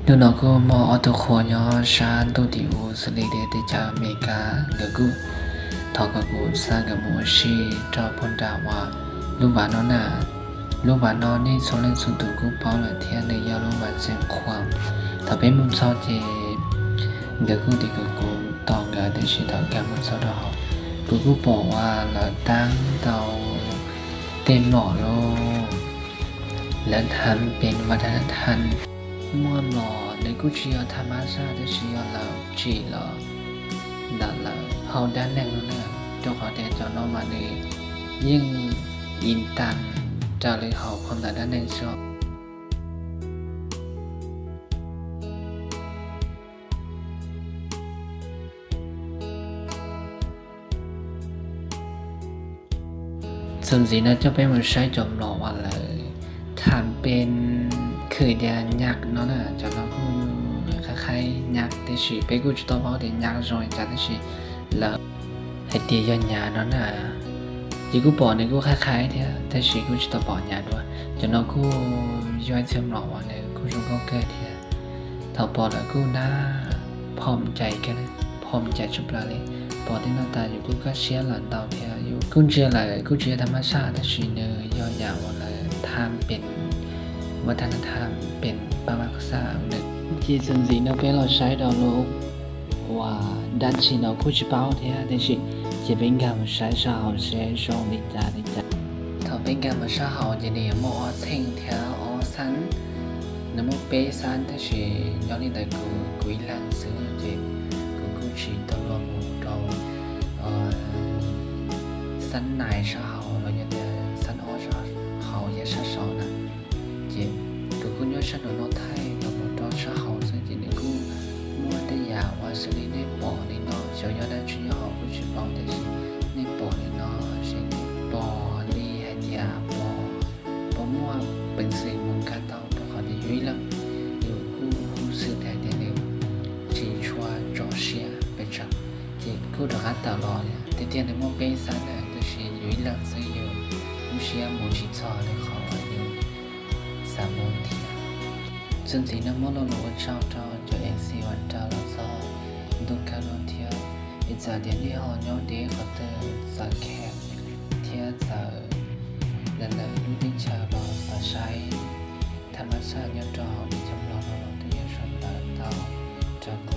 Hnub no kuj muaj ob tug qhua nyob sab ntuj tim ub xws li tias teb chaws Amelikas, nkawd kuj thov kom kuv xa nkawd mus ua si rau puag nram uas lub vas no na. Lub vas no nej txhua leej txhua tus kuj paub lawm thiab, nws yog lub vas Xeev Khuam. Thaum peb mus txog ces nkawd kuj tias kom kuv tos nkawd, tiam sis thaum nkawd mus txog rau hauv, kuv kuj pom uas lawv tab tau tej mlom lauj, lawv tham pem vaj dab tham. Muaj mlom nws kuj tsis yog tham mab saj, tab sis yog lawv tsim los ntawm lawv phau dab neeg no na, rau qhov tias cov no mas nws yeej ib tas raws li hauv phau ntawv dab neeg xwb. Txuas ntxiv no coj peb mus saib cov mlom uas lawv tham pem khwm tias nyaj no na, cov no kuj qhaib qhaib nyaj, tiam sis peb kuj tsis tau paub tias nyaj zoo li cas, tab sis lawv hais tias yog nyaj no na. Ces kuj pom nws kuj qhaib qhaib thiab, tab sis kuj tsis tau pom nyaj dua. Cov no kuj yog ib txhia mlom uas nws kuj zoo nkauj kawg thiab. Thaum pom lawm kuj nab phom cai kawg, phom cai tshaj plaws li. Pom tej no tas yus kuj kaj siab lawm ntau thiab. Yus kuj ntsia lawm kuj tsis yog tham mab saj, tab sis nws yog yam uas lawv tham pem vaj dab tham pem pab vaj xa nws. Ces txuas ntxiv no peb los saib rau lub uas dab tsi no kuj tsis paub thiab, tab sis ces peb nkag mus saib sab hauv seb zoo li cas li cas. Thaum peb nkag mus sab hauv ces nws yuav muaj ob txheej thiab ob xab, nws muaj peb xab, tab sis nyob li ntawd kuv kuv ib leeg xwb ces kuv kuj tsis tau luag mus rau xab nais sab hauv los yog tias xab ob sab hauv yog sab saud na. Ces kuv kuj nyob sab nraum no thaij los mus rau sab hauv xwb ces nws kuj muaj tej yam uas xws li nej pom li no, xyov yog dab tsi nyob hauv kuj tsis paub, tab sis nej pom li no ces nej pom li hais tias pom, pom muaj peev xwm mus nkag tau, rau qhov tias yus ib leeg yus kuj huv xwm hais tias nws tsis tshua tso siab pes tsawg. Ces kuj rov qab tawm los, tiag tiag nws muaj peb xab na, tab sis yus ib leeg xwb yus lub siab mus tsis txog li qhov uas yus xav mus thiab. Txuas ntxiv no muab lo lus ua tsaug rau cov MC uas raws los txog ntu kawg no thiab. Ib txawm tias nej ho nyob deb qhov twg txawm kheev thiab txawm lawv lub teb chaws los xav saib tham mab saj nyob rau hauv teb chaws Nplog no los twb yuav sau ntawv tau rau kuv.